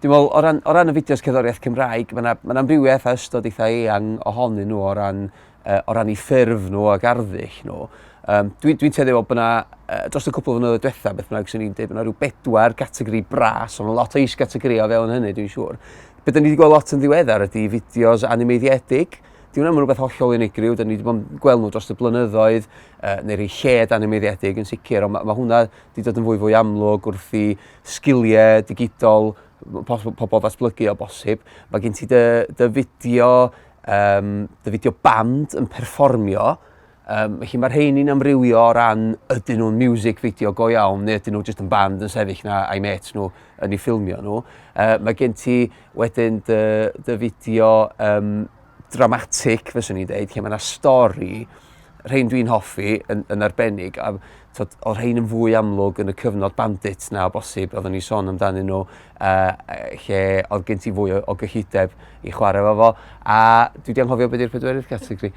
Dwi'n meddwl, o ran, o ran y fideos cerddoriaeth Cymraeg, mae yna ma amrywiaeth a ystod eitha eang ohonyn nhw o ran o ran eu ffurf nhw ac arddull nhw. Um, Dwi'n dwi tueddu bod yna, uh, dros y cwpl o flynyddoedd diwetha, beth bynnag, swn i'n dweud bod yna rhyw bedwar gategori bras, ond lot o is-gategori o fewn hynny, dwi'n siŵr. Be da ni wedi gweld lot yn ddiweddar ydy fideos animeiddiedig. Di hwnna'n rhywbeth hollol unigryw, da ni wedi bod yn gweld nhw dros y blynyddoedd, uh, neu rhai lled animeiddiedig yn sicr, ond mae, ma hwnna wedi dod yn fwy fwy amlwg wrth i sgiliau digidol pobl ddatblygu o bosib. Mae gen ti dy, dy fideo, um, dy fideo band yn perfformio, Um, felly mae'r rheini'n amrywio o ran ydyn nhw'n music video go iawn neu ydyn nhw jyst yn band yn sefyll na a'i met nhw yn ei ffilmio nhw. Uh, mae gen ti wedyn dy, dy fideo um, dramatic, fyswn i'n deud, lle mae yna stori, rhain dwi'n hoffi yn, yn arbennig, a tod, oedd rhain yn fwy amlwg yn y cyfnod bandit na o bosib, oeddwn ni sôn amdanyn nhw, uh, lle oedd gen ti fwy o, o gyllideb i chwarae efo fo, a dwi wedi anghofio beth yw'r pedwerydd categori.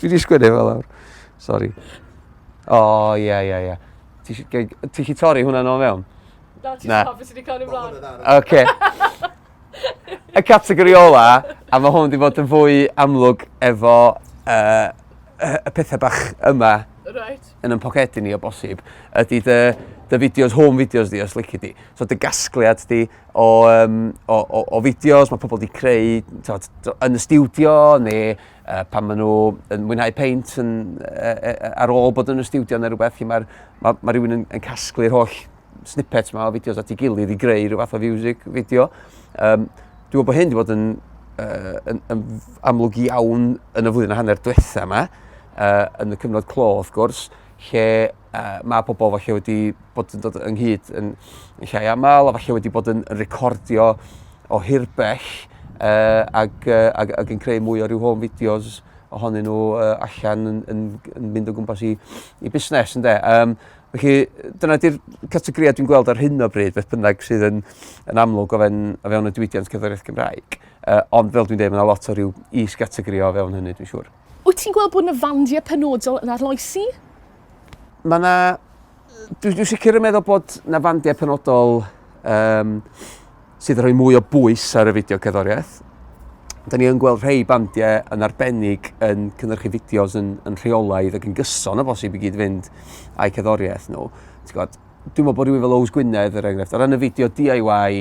dwi wedi sgwennu fel lawr. Sorry. O, oh, ie, ie, ie. Ti eisiau torri hwnna nôl mewn? Na, ti'n hapus i ni cael ymlaen. Oce. Y categori ola, a mae hwn wedi bod yn fwy amlwg efo uh, y pethau bach yma right. yn yn pocedi ni o bosib, ydy dy, dy fideos, home videos di, os lici di. So dy gasgliad di o, um, o, o, o fideos mae pobl wedi creu tod, yn y stiwdio neu uh, pan maen nhw yn mwynhau peint yn, uh, ar ôl bod yn y stiwdio neu rhywbeth lle mae, mae, mae rhywun yn, yn casglu'r holl snippets ma o fideos at ei gilydd i greu rhyw fath o music video. Um, dwi'n meddwl bod hyn wedi bod yn, uh, yn, yn amlwg iawn yn y flwyddyn a hanner diwetha yma, uh, yn y cyfnod clo wrth gwrs, lle uh, mae pobl falle wedi bod yn dod ynghyd yn, yn llai aml, a falle wedi bod yn recordio o hirbell uh, ag, uh, ag, ag yn creu mwy o ryw home videos ohonyn nhw uh, allan yn, yn, yn mynd o gwmpas i, i busnes, ynde. Um, Felly, dyna di'r categorïau dwi'n gweld ar hyn o bryd, beth bynnag sydd yn, yn amlwg o fewn, o fewn y diwydiant cerddoriaeth Gymraeg. Uh, ond fel dwi'n dweud, mae yna lot o ryw is-gategori o fewn hynny, dwi'n siŵr. Wyt ti'n gweld bod yna fandiau penodol yn arloesi? Mae yna... Dwi'n dwi sicr yn meddwl bod yna fandiau penodol um, sydd yn rhoi mwy o bwys ar y fideo cerddoriaeth. Da ni yn gweld rhai bandiau yn arbennig yn cynhyrchu fideos yn, yn rheolaidd ac yn gyson o bosib i gyd fynd â'u cerddoriaeth nhw. Ti'n gwybod, dwi'n meddwl bod rhywun fel Ows Gwynedd, er enghraifft, o ran y fideo DIY,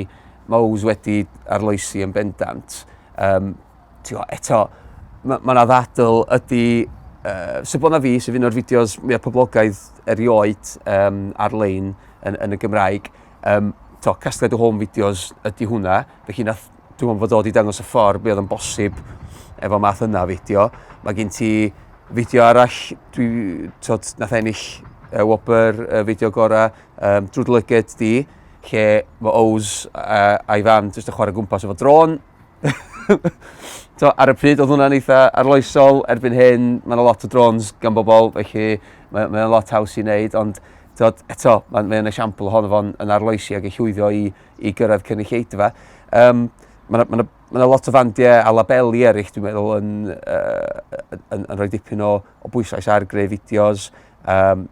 mae Ows wedi arloesi yn bendant. Um, ti'n gwybod, eto, mae ma 'na ddadl ydy, uh, Sebona Fi, sef un o'r fideos mwyaf poblogaidd erioed um, ar-lein yn, yn y Gymraeg, Um, to, casgliad o home videos ydy hwnna, felly nath, dwi'n meddwl fod o wedi dangos y ffordd be oedd yn bosib efo math yna o fideo. Mae gen ti fideo arall, dwi, tod, nath ennill uh, wobr uh, fideo gorau, um, drwy dy lyged di, lle mae Ows uh, a'i fam jyst yn chwarae gwmpas efo drôn. so, ar y pryd oedd hwnna'n eitha arloesol, erbyn hyn mae yna lot o drones gan bobl, felly mae, mae lot haws i wneud, ond Tod, eto, mae'n mae esiampl ohono fo'n yn arloesi ac yn llwyddo i, i gyrraedd cynulleidfa. Um, mae yna ma ma lot o fandiau a labeli eraill, dwi'n meddwl, yn, uh, yn, yn, yn rhoi dipyn o, o bwyslais ar greu fideos. Um,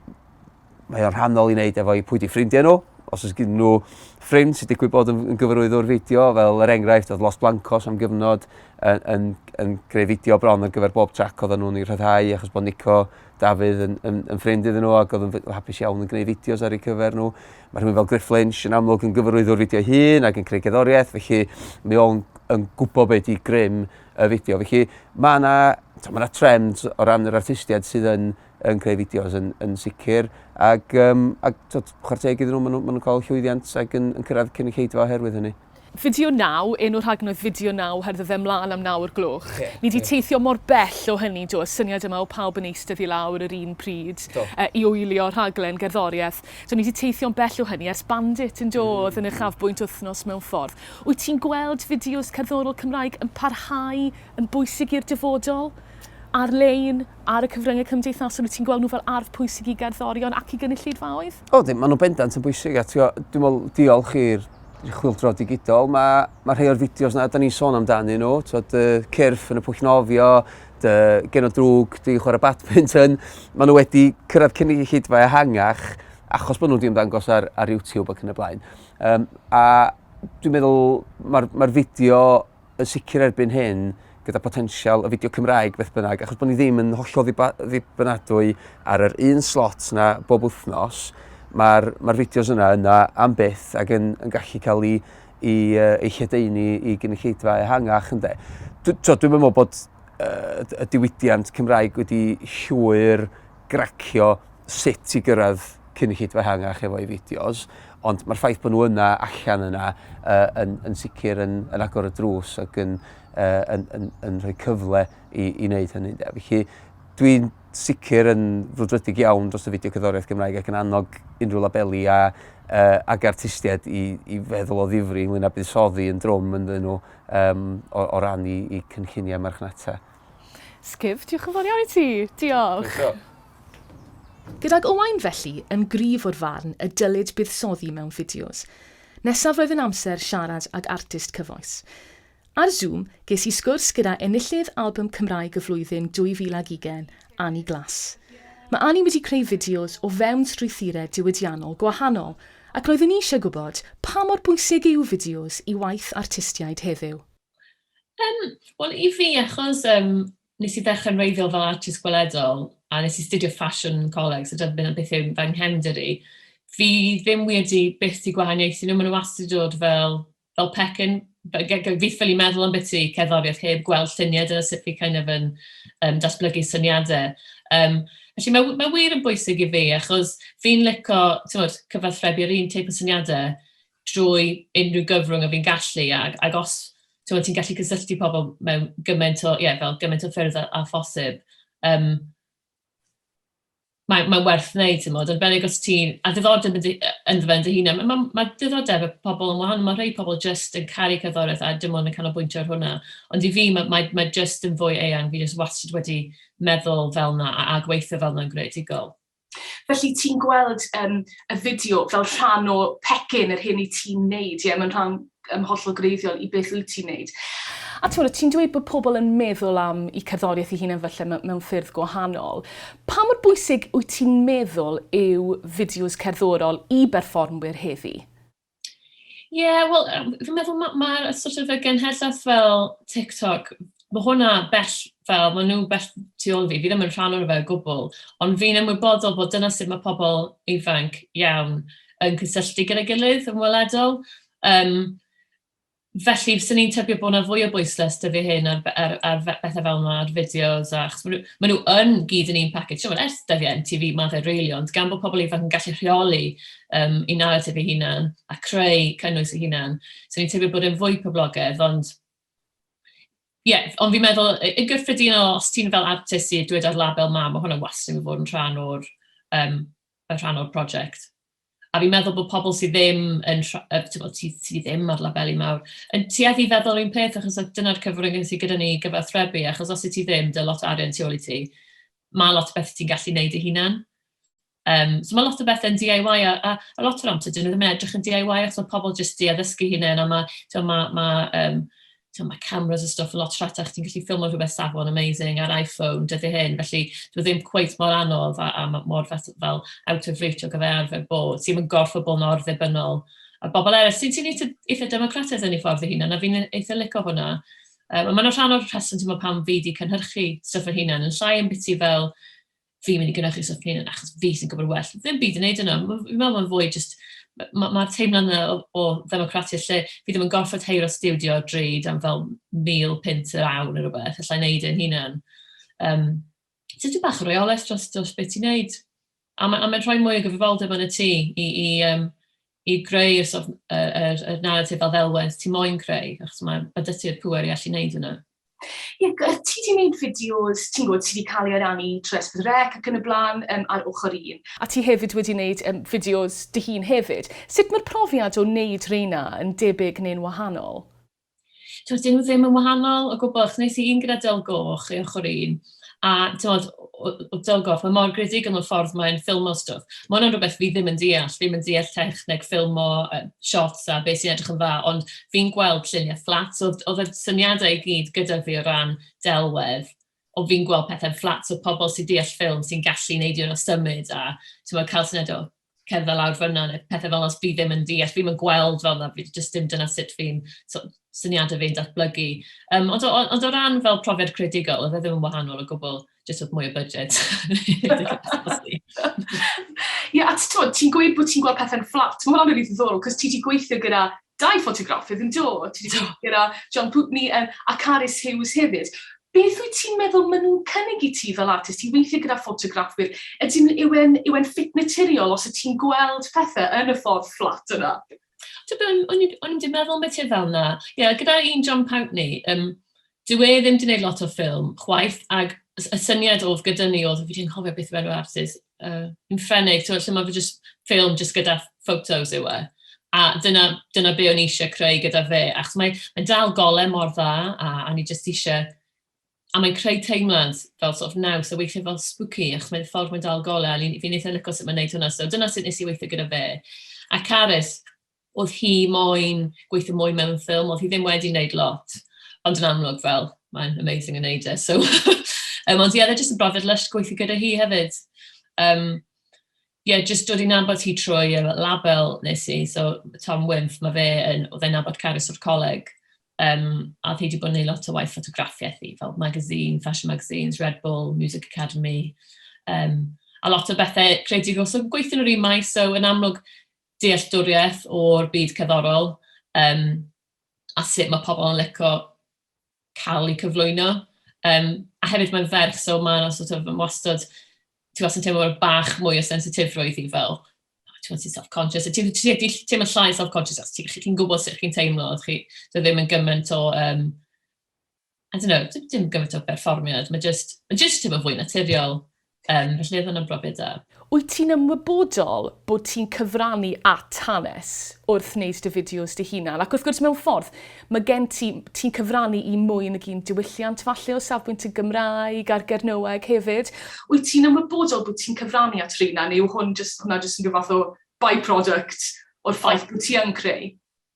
mae o'n rhannol i wneud efo pwy di ffrindiau nhw. Os oes gen nhw ffrind sydd digwydd bod yn, yn gyfarwyddwr fideo, fel er enghraifft, oedd Los Blancos am gyfnod yn, yn, yn greu fideo bron ar gyfer bob trac oedden nhw'n ei rhyddhau, achos bod Nico Dafydd yn, yn, yn ffrind iddyn nhw ac oedd yn hapus iawn yn gwneud fideos ar eu cyfer nhw. Mae rhywun fel Griff Lynch yn amlwg yn gyfarwyddwr fideo hun ac yn creu gerddoriaeth, felly mae o'n yn gwybod beth i grym y fideo. Felly mae yna ma yna trend o ran yr artistiaid sydd yn, yn creu fideos yn, yn sicr ac, um, ac tot, chwarae teg iddyn nhw, maen nhw'n ma nhw cael llwyddiant ac yn, yn cyrraedd cynulleidfa oherwydd hynny. Fideo 9, enw'r rhaglen oedd Fideo 9 oherwydd oedd e mlaen am 9 o'r gloch. Yeah, Ni 'di yeah. teithio mor bell o hynny, do, y syniad yma o pawb yn eistedd i lawr yr un pryd uh, i wylio rhaglen gerddoriaeth. So ni 'di teithio'n bell o hynny ers Bandit yn do, oedd mm. yn uchafbwynt wythnos mewn ffordd. Wyt ti'n gweld fideos cerddorol Cymraeg yn parhau yn bwysig i'r dyfodol? Ar-lein, ar y cyfryngau cymdeithasol, wyt ti'n gweld nhw fel arf pwysig i gerddorion ac i gynulleidfaoedd? O, ddim, maen nhw'n bendant yn bwysig a dwi'n meddwl diolch i'r chwyldro digidol, mae, mae rhai o'r fideos na da ni'n sôn amdanyn nhw, twod, y cyrff yn y pwll nofio, dy genod drwg, di chwarae badminton, maen nhw wedi cyrraedd cynulleidfa ehangach achos bod nhw wedi ymddangos ar, ar YouTube ac yn y blaen. Um, a dwi'n meddwl mae'r ma fideo yn sicr erbyn hyn gyda potensial, y fideo Cymraeg beth bynnag, achos bod ni ddim yn hollol ddibynadwy ar yr un slot na bob wythnos, mae'r ma fideos yna yna am byth ac yn, yn gallu cael ei, i, uh, ei lledaenu i gynulleidfa ehangach ynde. Dwi'n dwi meddwl bod uh, y diwydiant Cymraeg wedi llwyr gracio sut i gyrraedd cynulleidfa ehangach efo'i fideos, ond mae'r ffaith bod nhw yna allan yna uh, yn, yn sicr yn, yn agor y drws ac yn, uh, yn, yn, yn rhoi cyfle i, i wneud hynny. De. Felly dwi'n sicr yn frwdfrydig iawn dros y fideo cerddoriaeth Gymraeg ac yn annog unrhyw labeli a, uh, ac artistiaid i, i feddwl o ddifri ynglyn â buddsoddi yn drwm ynddyn nhw um, o, o ran i, i cynlluniau marchnata. Sgif, diolch yn fawr iawn i ti. Diolch. Diolch. Gydag Owain felly yn gryf o'r farn y dylid buddsoddi mewn fideos, nesaf roedd yn amser siarad ag artist cyfoes. Ar Zoom, ges i sgwrs gyda enillydd Album Cymraeg y Flwyddyn 2020, Ani Glass. Mae Ani wedi creu fideos o fewn strwythurau diwydiannol gwahanol, ac roeddwn i eisiau gwybod pa mor bwysig yw fideos i waith artistiaid heddiw. Um, Wel, i fi, achos um, nes i ddechrau'n wreiddiol fel artist gweledol, a nes i studio ffasiwn yn coleg, so dyna beth yw fy nghefndir i, fi ddim wir 'di byth 'di gwahaniaethu nhw, maen nhw wastad 'di dod fel, fel pecyn. Fi ffili meddwl ambiti cerddoriaeth heb gweld lluniau, dyna sut fi kind of yn um, datblygu syniadau. Um, felly mae, mae wir yn bwysig i fi, achos fi'n lico, ti'n cyfathrebu'r un teip o syniadau drwy unrhyw gyfrwng y fi'n gallu, ag, ag os ti'n ti gallu cysylltu pobl mewn gymaint o, yeah, fel gymaint o ffyrdd a, a phosib, um, mae'n mae werth wneud, ti'n modd, yn os ti'n, a diddordeb ynddo fe yn dy hunan, mae, mae, mae diddordeb y pobl yn wahanol, mae rhai pobl just yn caru cerddoriaeth a dim ond yn canolbwyntio ar hwnna, ond i fi mae, mae, mae just yn fwy eang, fi just wastad wedi meddwl fel na a, a gweithio fel na'n greadigol. Felly ti'n gweld um, y fideo fel rhan o pecyn yr hyn i ti'n neud, ie, mae'n rhan um, hollol greiddiol i beth wyt ti'n neud. A ti'n ti'n dweud bod pobl yn meddwl am i cerddoriaeth eu hunain falle mewn, mewn ffyrdd gwahanol. Pa mor bwysig wyt ti'n meddwl yw fideos cerddorol i berfformwyr heddi? Ie, yeah, wel, fi'n meddwl mae'r ma, ma sort of y genhedlaeth fel TikTok, mae hwnna bell fel, maen nhw bell tu ôl fi, fi ddim yn rhan o'r fe o gwbl, ond fi'n ymwybodol bod dyna sut mae pobl ifanc iawn yn cysylltu gyda'i gilydd yn weledol. Um, Felly, fyswn i'n tybio bod 'na fwy o bwyslais 'da fi hyn ar ar ar bethau fel 'na, ar fideos a... Achos maen nhw, maen nhw yn gyd yn un package. Timod, ers dyddiau MTV ma' fe rili, ond gan bod pobl ifanc yn gallu rheoli um, eu narratif eu hunan a creu cynnwys eu hunan, so ni'n tybio bod e'n fwy poblogaidd, ond ie, yeah, ond fi'n meddwl, yn gyffredinol, os ti'n fel artist i dweud ar label ma, mae hwnna'n wastad yn fod yn rhan o'r, um, rhan o'r prosiect. A fi'n meddwl bod pobl sydd ddim yn, ti'n sy, sy ddim ar labeli mawr, yn tueddu i feddwl un peth, achos dyna'r cyfrwng sydd gyda ni i gyfathrebu, achos os wyt ti ddim, dy lot o arian tu ôl i ti, mae lot o bethau ti'n gallu neud dy hunan. Um, so mae lot o bethau'n DIY, a, a, a lot o'r amser dyn nhw ddim yn edrych yn DIY, achos mae pobl jyst di addysgu hunain, a mae, ma, ma, um, mae cameras a stuff yn lot rhatach, ti'n gallu ffilmo rhywbeth safon amazing ar iPhone dyddiau hyn, felly dwi ddim cweit mor anodd a, a mor fel, fel out of reach o gyfer arfer bod. Ti'n yn gorfod bod mor ddibynnol ar bobl eraill. Sy'n ti'n eitha, eitha democrataidd yn ei ffordd ei hunan, a fi'n eitha licio hwnna. Um, a mae'n rhan o'r rheswm ti'n pam fi di cynhyrchu stuff fy hunan, yn llai yn biti fel fi'n mynd i gynhyrchu stwff fy hunan achos fi sy'n gwybod well. Ddim byd yn neud yna. Fi'n meddwl mae'n fwy just... Mae'r ma teimlad yna o, o ddemocratiaeth lle fi ddim yn gorfod heiro studio drud am fel 1,000 punt yr awr neu rhywbeth, allai wneud e'n hunan. Um, so ti'n bach o reolaeth dros, dros beth ti'n neud. A mae'n mae rhoi mwy o gyfrifoldeb yn y tŷ i, i, um, i greu y, sort of, y, y, y narratif fel ddelwedd ti moyn creu, achos mae, mae 'da ti'r pŵer i allu wneud hwnna. Ie, ti 'di wneud fideos, ti'n gwybod, ti 'di cael ei ariannu trwy S4C ac yn y blaen, um, ar ochr un. A ti hefyd wedi wneud um, fideos dy hun hefyd. Sut mae'r profiad o wneud reina yn debyg neu'n wahanol? Twyd, dyn nhw ddim yn wahanol o gwbl, achos wnes i un gyda Dyl Goch i ochr un, a tywod, o, o Dyl Goch, mae mor greadigol yn y ffordd mae'n ffilmo stwff. Mae hwnna'n rhywbeth fi ddim yn deall, fi ddim yn deall techneg ffilmo uh, shots a beth sy'n edrych yn dda, ond fi'n gweld lluniau fflat, so oedd y syniadau i gyd gyda fi o ran delwedd, ond fi'n gweld pethau'n fflat, so pobl sy'n deall ffilm sy'n gallu neud i hwnna symud a ti'n cael syniad o cerdded lawr fyna neu pethau fel os fi ddim yn deall, fi ddim yn gweld fel yna, fi jyst dim dyna sut fi'n so, syniadau fi'n datblygu. Um, ond, o, ond o ran fel profiad creadigol, oedd e ddim yn wahanol o gwbl, jyst oedd mwy o budget. Ie, a ti'n gweud bod ti'n gweld pethau'n fflat. Mae hwnna'n rili ddiddorol, cos ti wedi gweithio gyda dau ffotograffydd yn do. Ti wedi gweithio gyda John Putney um, a Carys Hughes hefyd. Beth wyt ti'n meddwl maen nhw'n cynnig i ti fel artist i weithio gyda ffotograffwyr? Ydyn, yw e'n, yw e'n ffit naturiol os y ti'n gweld pethau yn y ffordd fflat yna? O'n i'n wedi meddwl beth fel yna. Ie, yeah, gyda un John Pountney, um, dyw e ddim wedi gwneud lot o ffilm chwaith, ag y syniad oedd gyda ni oedd, fi ddim cofio beth yw enw artist, yn Ffrenig, ti'n lle mae fe just ffilm just gyda photos yw e. A dyna, dyna be o'n i eisiau creu gyda fe, achos mae, mae dal golau mor dda, a, a ni jyst eisiau a mae'n creu teimlad fel sort of naws a weithiau fel spooky, achos mae'n ffordd mae'n dal golau, a fi'n eitha licio sut mae'n neud hwnna, so dyna sut nes i weithio gyda fe. A Carys, oedd hi moyn gweithio mwy mewn ffilm, oedd hi ddim wedi wneud lot, ond yn amlwg fel, mae'n amazing yn neud e, so... um, ond ie, yeah, jyst yn brofiad lush gweithio gyda hi hefyd. Um, yeah, just dod i nabod hi trwy y label nes i, so Tom Wynff, mae fe yn, oedd e'n nabod Carys o'r coleg, Um, a oedd hi wedi bod yn gwneud lot o waith ffotograffiaeth i, fel magazine, fashion magazines, Red Bull, Music Academy, um, a lot o bethau creadigol. So gweithio yn yr un maes, so yn amlwg dealltwriaeth o'r byd cerddorol um, a sut mae pobl yn licio cael eu cyflwyno. Um, a hefyd mae'n ferch, so mae'n sort of, wastad, ti wastad yn teimlo bach mwy o sensitifrwydd i fel, ti'n ti'n self-conscious, ti'n ti, ti, teimlo llai self-conscious, os ti'n ti gwybod sut chi'n teimlo, chi, dy ddim yn gymaint o, um, I don't know, dim, dim gymaint o berfformiad, mae just, mae just teimlo fwy naturiol. Um, felly oedd hwnna'n brofiad da. Wyt ti'n ymwybodol bod ti'n cyfrannu at hanes wrth wneud dy fideos dy hunan? Ac wrth gwrs, mewn ffordd, mae gen ti, ti'n cyfrannu i mwy nag un diwylliant falle o safbwynt y Gymraeg a'r Gernyweg hefyd. Wyt ti'n ymwybodol bod ti'n cyfrannu at rheina, neu yw hwn just, hwnna jyst yn rhyw fath o by-product o'r ffaith bod ti yn creu?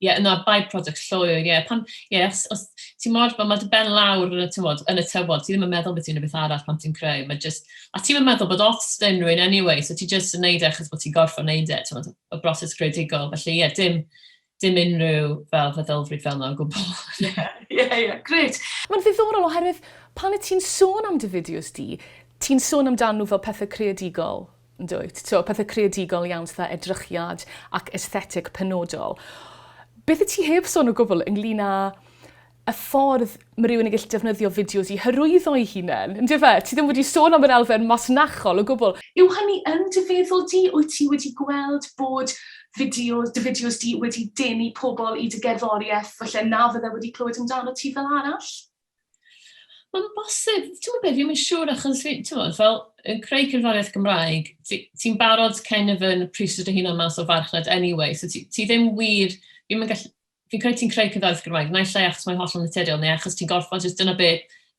Ie, yeah, na, by-product llwyr, ie. Yeah. Pan, ie, yeah, os, os ti'n mor, mae dy ben lawr yn y, tywod, yn y tywod, ti ddim yn meddwl beth yw'n beth arall pan ti'n creu. Mae just, a ti'n meddwl bod ots dy unrhyw un anyway, so ti just yn neud e achos bod ti'n gorfod neud e, tywod, y broses greadigol. Felly, ie, yeah, dim, dim unrhyw fel feddylfryd fel yna o gwbl. Ie, ie, ie, grêt. Mae'n ddiddorol oherwydd pan y ti'n sôn am dy fideos di, ti'n sôn amdan nhw fel pethau creadigol, yn dwyt? So, pethau creadigol iawn sydd â edrychiad ac aesthetic penodol. Beth y ti heb sôn o gwbl ynglyn â y ffordd mae rhywun yn gallu defnyddio fideos i hyrwyddo ei hunain, yn dyfe? Ti ddim wedi sôn am yr elfen masnachol o gwbl. Yw hynny yn dy feddwl di? Wyt ti wedi gweld bod fideos, dy fideos di wedi denu pobl i dy gerddoriaeth falle na fydde wedi clywed amdano ti fel arall? Mae'n bosib, ti'n gwybod beth, fi'n siŵr achos fi, ti'n gwybod, fel yn creu cerddoriaeth Gymraeg, ti'n ti barod kind of yn prisio dy hunan mas o farchnad anyway, so ti, ti ddim wir, fi'n gallu, fi'n credu ti'n creu cerddoriaeth Gymraeg, naill ai achos mae'n hollol naturiol neu achos ti'n gorfod, jyst dyna be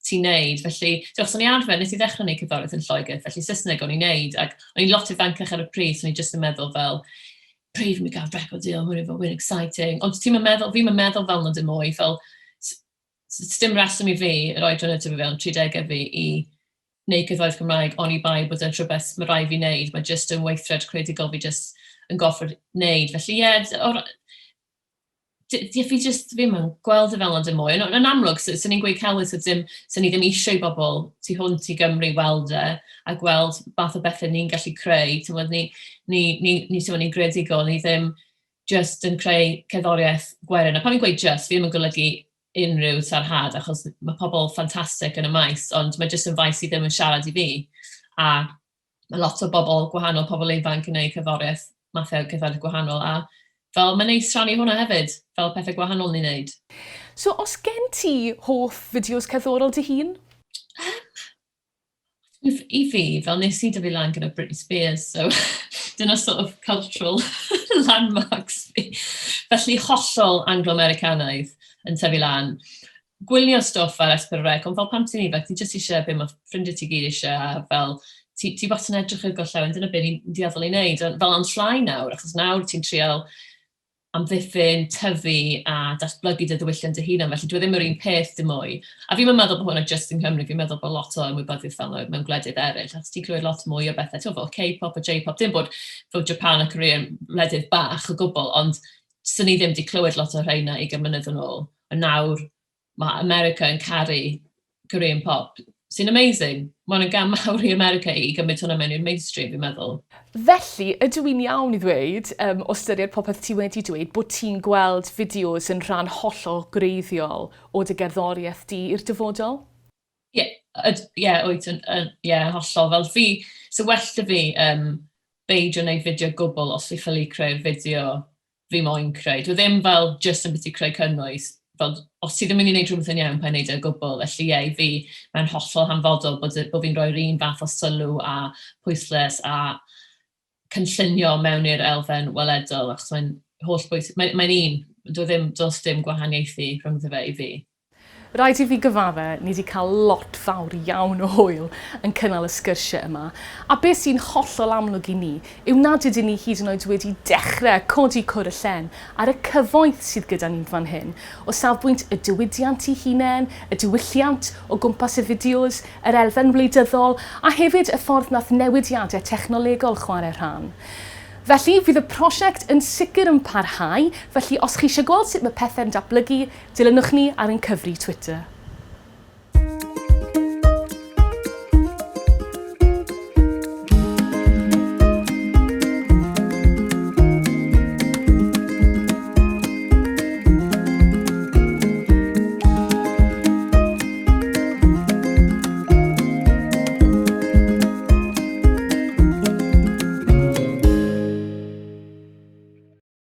ti'n neud. Felly, diolch, o'n i arfer, nes i ddechrau neud cerddoriaeth yn Lloegr, felly Saesneg o'n i'n neud, ac o'n i'n lot ifancach ar y pryd, so o'n i jyst yn meddwl fel, pryd fi'n gael record deal, hwn efo, hwn exciting. Ond ti'n meddwl, fi'n meddwl fel yna dim mwy, fel, dim reswm i fi, yr oedran ydw i fewn 30 fi, i wneud cerddoriaeth Cymraeg oni bai bod e'n rhywbeth mae rhaid fi wneud. Mae jyst yn weithred creadigol fi jyst yn gorfod wneud. Felly ie, yeah, di, fi jyst ddim yn gweld y fel yna dim mwy. Yn, yn amlwg, sy'n ni'n gweud celwydd, so dim, sy'n ni ddim eisiau i bobl tu hwnt i Gymru weld e a gweld fath o bethau ni'n gallu creu. Ti'n gwybod, ni, ni, ni, ni, ni, ni'n greadigol, ni ddim just yn creu cerddoriaeth gwerin. A pan fi'n gweud just, fi ddim yn golygu unrhyw sarhad, achos mae pobl ffantastig yn y maes, ond mae jyst yn faes sydd ddim yn siarad i fi. A mae lot o bobl gwahanol, pobl ifanc yn gwneud cerddoriaeth, mathau o cerddoriaeth gwahanol, a fel mae'n neis rhannu hwnna hefyd, fel pethau gwahanol ni'n neud. So os gen ti hoff fideos cerddorol dy hun? I fi, fel nes i dyfu lan gyda Britney Spears, so dyna sort of cultural landmarks fi. Felly hollol Anglo-Americanaidd yn tyfu lan. Gwylio stwff ar S4C, ond fel pan ti'n ifanc, ti jyst eisiau be mae ffrindiau ti gyd eisiau, a fel ti, ti wastad yn edrych i'r gorllewin, dyna be ni'n dueddol i wneud. Ond fel ond llai nawr, achos nawr ti'n trial amddiffyn, tyfu a datblygu dy ddiwylliant dy hunan, felly dwi e ddim yr un peth dim mwy. A fi'n meddwl bod hwnna jyst yng Nghymru, fi'n meddwl bod lot o ymwybyddiaeth fel yna mewn gwledydd eraill, achos ti'n clywed lot mwy o bethau, ti'n fel K-pop a J-pop, dim bod fel Japan a Korea yn wledydd bach o gwbl, ond Swn i ddim wedi clywed lot o rheina 20 mlynedd yn ôl, ond nawr mae America yn caru Korean pop, sy'n amazing. Mae hwn yn gam mawr i America i gymryd hwnna mewn i'r mainstream, fi'n meddwl. Felly, ydw i'n iawn i ddweud, um, o styried popeth ti wedi dweud, bod ti'n gweld fideos yn rhan hollol greiddiol o dy gerddoriaeth di i'r dyfodol? Ie, ie, wyt, yn, ie, hollol. Fel fi, so well 'da fi um, beidio wneud fideo gwbl os fi ffili creu'r fideo fi moyn creu. Dwi ddim fel jyst yn byti creu cynnwys. Fel, os ti ddim yn mynd i wneud rhywbeth yn iawn, pa'n wneud e o gwbl. Felly ie, i fi, mae'n hollol hanfodol bod, bod fi'n rhoi'r un fath o sylw a pwyslais a cynllunio mewn i'r elfen weledol, achos mae'n holl bwysig. Mae'n mae un, dwi ddim, does dim gwahaniaethu rhyngddo fe i fi. Rhaid i fi gyfadde, ni 'di cael lot fawr iawn o hwyl yn cynnal y sgyrsiau yma, a beth sy'n hollol amlwg i ni yw nad ydyn ni hyd yn oed wedi dechrau codi cwr y llen ar y cyfoeth sydd gyda ni'n fan hyn, o safbwynt y diwydiant ei hunain, y diwylliant o gwmpas y fideos, yr elfen wleidyddol, a hefyd y ffordd nath newidiadau technolegol chwarae rhan. Felly, fydd y prosiect yn sicr yn parhau, felly os chi eisiau gweld sut mae pethau'n datblygu, Dilynwch ni ar ein cyfri Twitter.